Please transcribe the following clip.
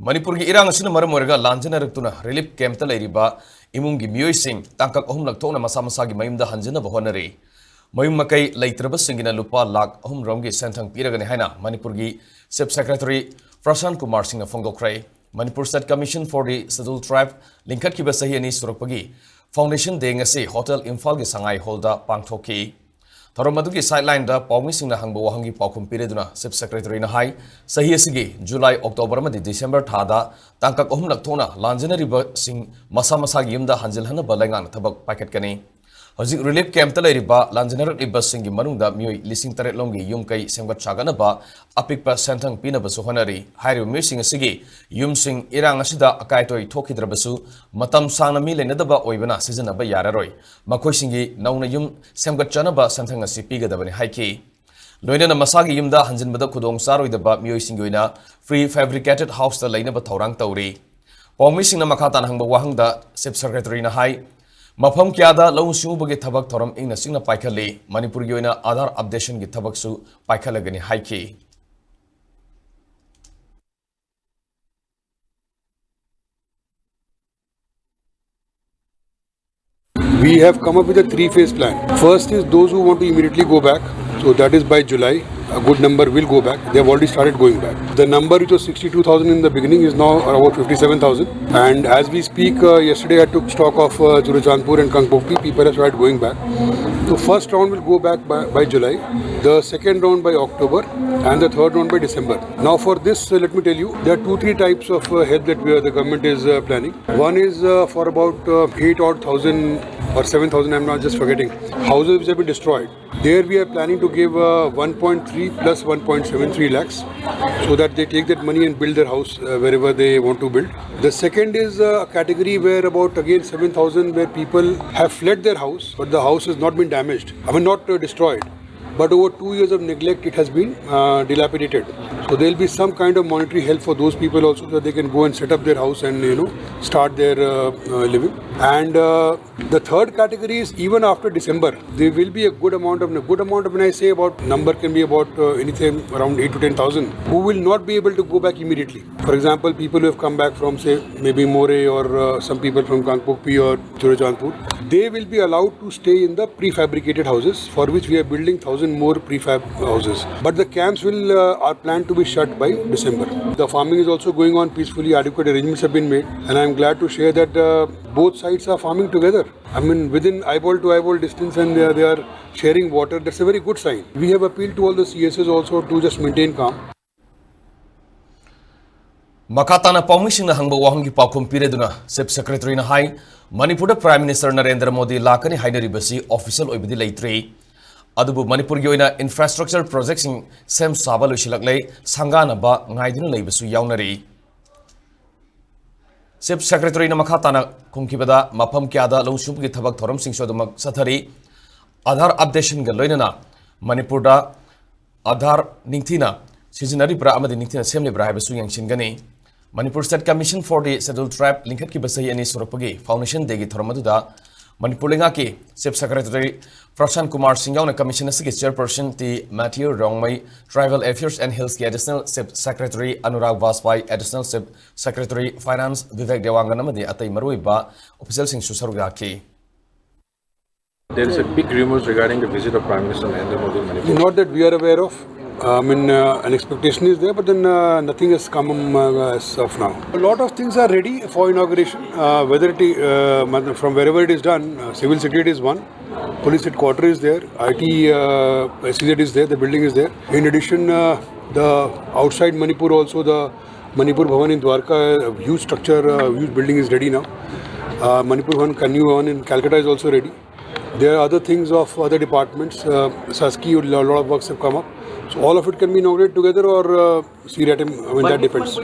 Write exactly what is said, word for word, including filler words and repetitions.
ꯃꯅꯤꯄꯨꯔꯒꯤ ꯏꯔꯥꯡ ꯑꯁꯤꯅ ꯃꯔꯝ ꯑꯣꯏꯔꯒ ꯂꯥꯟꯖꯦꯟꯅꯔꯛꯇꯨꯅ ꯔꯤꯂꯤꯐ ꯀꯦꯝꯞꯇ ꯂꯩꯔꯤꯕ ꯏꯃꯨꯡꯒꯤ ꯃꯤꯑꯣꯏꯁꯤꯡ ꯇꯥꯡꯀꯛ ꯑꯍꯨꯝꯂꯛ ꯊꯣꯛꯅ ꯃꯁꯥ ꯃꯁꯥꯒꯤ ꯃꯌꯨꯝꯗ ꯍꯟꯖꯤꯟꯅꯕ ꯍꯣꯠꯅꯔꯤ꯫ ꯃꯌꯨꯝ ꯃꯀꯩ ꯂꯩꯇ꯭ꯔꯕꯁꯤꯡꯒꯤꯅ ꯂꯨꯄꯥ ꯂꯥꯈ ꯑꯍꯨꯝ ꯔꯣꯝꯒꯤ ꯁꯦꯟꯊꯪ ꯄꯤꯔꯒꯅꯤ ꯍꯥꯏꯅ ꯃꯅꯤꯄꯨꯔꯒꯤ ꯆꯤꯐ ꯁꯦꯀ꯭ꯔꯦꯇꯔꯤ ꯄ꯭ꯔꯁꯥꯟ ꯀꯨꯃꯥꯔ ꯁꯤꯡꯅ ꯐꯣꯡꯗꯣꯛꯈ꯭ꯔꯦ꯫ ꯃꯅꯤꯄꯨꯔ ꯁ꯭ꯇꯦꯠ ꯀꯃꯤꯁꯟ ꯐꯣꯔ ꯗꯤ ꯁꯦꯗ꯭ꯌꯨꯜ ꯇ꯭ꯔꯥꯏꯕ ꯂꯤꯡꯈꯠꯈꯤꯕ ꯆꯍꯤ ꯑꯅꯤ ꯁꯨꯔꯛꯄꯒꯤ ꯐꯥꯎꯟꯗꯦꯁꯟ ꯗꯦ ꯉꯁꯤ ꯍꯣꯇꯦꯜ ꯏꯝꯐꯥꯜꯒꯤ ꯁꯉꯥꯏ ꯍꯣꯜꯗ ꯄꯥꯡꯊꯣꯛꯈꯤ꯫ ꯊꯧꯔꯝ ꯑꯗꯨꯒꯤ ꯁꯥꯏꯗꯂꯥꯏꯟꯗ ꯄꯥꯎꯃꯤꯁꯤꯡꯅ ꯍꯪꯕ ꯋꯥꯍꯪꯒꯤ ꯄꯥꯎꯈꯨꯝ ꯄꯤꯔꯗꯨꯅ ꯆꯤꯐ ꯁꯦꯀ꯭ꯔꯦꯇꯔꯤꯅ ꯍꯥꯏ, ꯆꯍꯤ ꯑꯁꯤꯒꯤ ꯖꯨꯂꯥꯏ, ꯑꯣꯛꯇꯣꯕꯔ ꯑꯃꯗꯤ ꯗꯤꯁꯦꯝꯕꯔ ꯊꯥꯗ ꯇꯥꯡꯀꯛ ꯑꯍꯨꯝꯂꯛ ꯊꯣꯛꯅ ꯂꯥꯟꯖꯦꯟꯅꯔꯤꯕꯁꯤꯡ ꯃꯁꯥ ꯃꯁꯥꯒꯤ ꯌꯨꯝꯗ ꯍꯟꯖꯤꯜꯍꯟꯅꯕ ꯂꯩꯉꯥꯛꯅ ꯊꯕꯛ ꯄꯥꯏꯈꯠꯀꯅꯤ꯫ ꯍꯧꯖꯤꯛ ꯔꯤꯂꯤꯐ ꯀꯦꯝꯞꯇ ꯂꯩꯔꯤꯕ ꯂꯥꯟꯖꯦꯟꯅꯔꯛꯂꯤꯕꯁꯤꯡꯒꯤ ꯃꯅꯨꯡꯗ ꯃꯤꯑꯣꯏ ꯂꯤꯁꯤꯡ ꯇꯔꯦꯠ ꯂꯣꯝꯒꯤ ꯌꯨꯝ ꯀꯩ ꯁꯦꯝꯒꯠ ꯁꯥꯒꯠꯅꯕ ꯑꯄꯤꯛꯄ ꯁꯦꯟꯊꯪ ꯄꯤꯅꯕꯁꯨ ꯍꯣꯠꯅꯔꯤ꯫ ꯍꯥꯏꯔꯤꯕ ꯃꯤꯑꯣꯏꯁꯤꯡ ꯑꯁꯤꯒꯤ ꯌꯨꯝꯁꯤꯡ ꯏꯔꯥꯡ ꯑꯁꯤꯗ ꯑꯀꯥꯏ ꯑꯇꯣꯏ ꯊꯣꯛꯈꯤꯗ꯭ꯔꯕꯁꯨ, ꯃꯇꯝ ꯁꯥꯡꯅ ꯃꯤ ꯂꯩꯅꯗꯕ ꯑꯣꯏꯕꯅ ꯁꯤꯖꯤꯟꯅꯕ ꯌꯥꯔꯔꯣꯏ꯫ ꯃꯈꯣꯏꯁꯤꯡꯒꯤ ꯅꯧꯅ ꯌꯨꯝ ꯁꯦꯝꯒꯠꯆꯅꯕ ꯁꯦꯟꯊꯪ ꯑꯁꯤ ꯄꯤꯒꯗꯕꯅꯤ ꯍꯥꯏꯈꯤ꯫ ꯂꯣꯏꯅꯅ ꯃꯁꯥꯒꯤ ꯌꯨꯝꯗ ꯍꯟꯖꯤꯟꯕꯗ ꯈꯨꯗꯣꯡ ꯆꯥꯔꯣꯏꯗꯕ ꯃꯤꯑꯣꯏꯁꯤꯡꯒꯤ ꯑꯣꯏꯅ ꯄ꯭ꯔꯤ ꯐꯦꯕ꯭ꯔꯤꯀꯦꯇꯦꯗ ꯍꯥꯎꯁꯇ ꯂꯩꯅꯕ ꯊꯧꯔꯥꯡ ꯇꯧꯔꯤ꯫ ꯄꯥꯎꯃꯤꯁꯤꯡꯅ ꯃꯈꯥ ꯇꯥꯅ ꯍꯪꯕ ꯋꯥꯍꯪꯗ ꯆꯤꯐ ꯁꯦꯀ꯭ꯔꯦꯇꯔꯤꯅ ꯍꯥꯏ, ꯃꯐꯝ ꯀꯌꯥꯗ ꯂꯧꯎ ꯁꯤꯡꯎꯕꯒꯤ ꯊꯕꯛ ꯊꯧꯔꯝ ꯏꯪꯅ ꯆꯤꯛꯅ ꯄꯥꯏꯈꯠꯂꯤ꯫ ꯃꯅꯤꯄꯨꯔꯒꯤ ꯑꯣꯏꯅ ꯑꯥꯙꯥꯔ ꯑꯞꯗꯦꯁꯟꯒꯤ ꯊꯕꯛꯁꯨ ꯄꯥꯏꯈꯠꯂꯒꯅꯤ ꯍꯥꯏꯈꯤ꯫ We have come up with a three-phase plan. First is those who want to immediately go back. So that is by July, a good number will go back. They have already started going back. The number which was sixty-two thousand in the beginning is now about fifty-seven thousand. And as we speak, uh, yesterday I took stock of uh, Churachandpur and Kangpokpi. People have started going back. The first round will go back by, by July. The second round by October, and the third round by December. Now, for this, uh, let me tell you, there are two, three types of uh, help that we are, the government is uh, planning. One is uh, for about uh, eight odd thousand or seven thousand, I'm not just forgetting, houses which have been destroyed. There we are planning to give uh, one point three plus one point seven three lakhs, so that they take that money and build their house uh, wherever they want to build. The second is uh, a category where about again seven thousand, where people have fled their house, but the house has not been damaged. I mean, not uh, destroyed. But over two years of neglect, it has been uh, dilapidated. So there'll be some kind of monetary help for those people also, so that they can go and set up their house and, you know, start their uh, uh, living. And uh, the third category is, even after December, there will be a good amount of, a good amount of, when I say about number, can be about uh, anything around eight to ten thousand, who will not be able to go back immediately. For example, people who have come back from, say, maybe Moreh, or uh, some people from Kangpokpi or Churachandpur, they will be allowed to stay in the prefabricated houses, for which we are building thousand more prefab houses. But the camps will uh, are planned to be shut by December. The farming is also going on peacefully. Adequate arrangements have been made, and I am glad to share that uh, both sides are farming together. I mean, within eyeball to eyeball distance, and they are, they are sharing water. That's a very good sign. We have appealed to all the C S As also to just maintain calm. ꯃꯈꯥ ꯇꯥꯅ ꯄꯥꯎꯃꯤꯁꯤꯡꯅ ꯍꯪꯕ ꯋꯥꯍꯪꯒꯤ ꯄꯥꯎꯈꯨꯝ ꯄꯤꯔꯗꯨꯅ chief ꯁꯦꯀ꯭ꯔꯦꯇꯔꯤꯅ ꯍꯥꯏ, ꯃꯅꯤꯄꯨꯔꯗ prime minister Narendra Modi ꯂꯥꯛꯀꯅꯤ ꯍꯥꯏꯅꯔꯤꯕꯁꯤ official ꯑꯣꯏꯕꯗꯤ ꯂꯩꯇ꯭ꯔꯤ꯫ ꯑꯗꯨꯕꯨ ꯃꯅꯤꯄꯨꯔꯒꯤ ꯑꯣꯏꯅ ꯏꯟꯐ꯭ꯔꯥꯁ꯭ꯇ꯭ꯔꯛꯆꯔ ꯄ꯭ꯔꯣꯖꯦꯛꯁꯤꯡ ꯁꯦꯝ ꯁꯥꯕ ꯂꯣꯏꯁꯤꯜꯂꯛꯂꯦ꯫ ꯁꯪꯒꯥꯅꯕ ꯉꯥꯏꯗꯨꯅ ꯂꯩꯕꯁꯨ ꯌꯥꯎꯅꯔꯤ꯫ ꯆꯤꯐ ꯁꯦꯀ꯭ꯔꯦꯇꯔꯤꯅ ꯃꯈꯥ ꯇꯥꯅ ꯈꯨꯝꯈꯤꯕꯗ, ꯃꯐꯝ ꯀꯌꯥꯗ ꯂꯧꯎ ꯁꯤꯡꯎꯒꯤ ꯊꯕꯛ ꯊꯧꯔꯝꯁꯤꯡꯁꯨ ꯑꯗꯨꯃꯛ ꯆꯠꯊꯔꯤ꯫ ꯑꯥꯙꯥꯔ ꯑꯞꯗꯦꯁꯟꯒ ꯂꯣꯏꯅꯅ ꯃꯅꯤꯄꯨꯔꯗ ꯑꯥꯙꯥꯔ ꯅꯤꯡꯊꯤꯅ ꯁꯤꯖꯤꯟꯅꯔꯤꯕ꯭ꯔꯥ ꯑꯃꯗꯤ ꯅꯤꯡꯊꯤꯅ ꯁꯦꯝꯂꯤꯕ꯭ꯔꯥ ꯍꯥꯏꯕꯁꯨ ꯌꯦꯡꯁꯤꯟꯒꯅꯤ꯫ ꯃꯅꯤꯄꯨꯔ ꯁ꯭ꯇꯦꯠ ꯀꯃꯤꯁꯟ ꯐꯣꯔ ꯗꯤ ꯁꯦꯗ꯭ꯌꯨꯜ ꯇ꯭ꯔꯥꯏꯕ ꯂꯤꯡꯈꯠꯈꯤꯕ ꯆꯍꯤ ꯑꯅꯤ ꯁꯨꯔꯛꯄꯒꯤ ꯐꯥꯎꯟꯗꯦꯁꯟ ꯗꯦꯒꯤ ꯊꯧꯔꯝ ꯑꯗꯨꯗ ꯃꯅꯤꯄꯨꯔ ꯂꯩꯉꯥꯛꯀꯤ ꯆꯤꯐ ꯁꯦꯀ꯭ꯔꯦꯇꯔꯤ ꯄ꯭ꯔꯁꯥꯟ ꯀꯨꯃꯥꯔ ꯁꯤꯡ ꯌꯥꯎꯅ ꯀꯃꯤꯁꯟ ꯑꯁꯤꯒꯤ chairperson T Mathew Rongmei, tribal affairs and ꯍꯤꯜꯁꯀꯤ additional chief secretary Anurag Bajpai, additional chief secretary finance Vivek Dewangan ꯑꯃꯗꯤ ꯑꯇꯩ ꯃꯔꯨꯑꯣꯏꯕ ꯑꯣꯐꯤꯁꯤꯌꯦꯜꯁꯤꯡꯁꯨ ꯁꯔꯨꯛ ꯌꯥꯈꯤ꯫ There is a big rumors regarding the visit of Prime Minister Narendra Modi in Manipur. Not that we are aware of. I mean, uh, an expectation is there, but then uh, nothing has come uh, as of now. A lot of things are ready for inauguration, uh, whether it uh, from wherever it is done. Uh, civil secretary is one, police headquarter is there, I T uh, S E Z is there, the building is there. In addition, uh, the outside Manipur also, the Manipur Bhavan in Dwarka, a huge structure, uh, huge building is ready now. Uh, Manipur Bhavan, Kanyu Bhavan in Calcutta is also ready. There are other things of other departments. Uh, Saski, a lot of works have come up. So all of it can be inaugurated together or uh, see at him. I mean, that depends.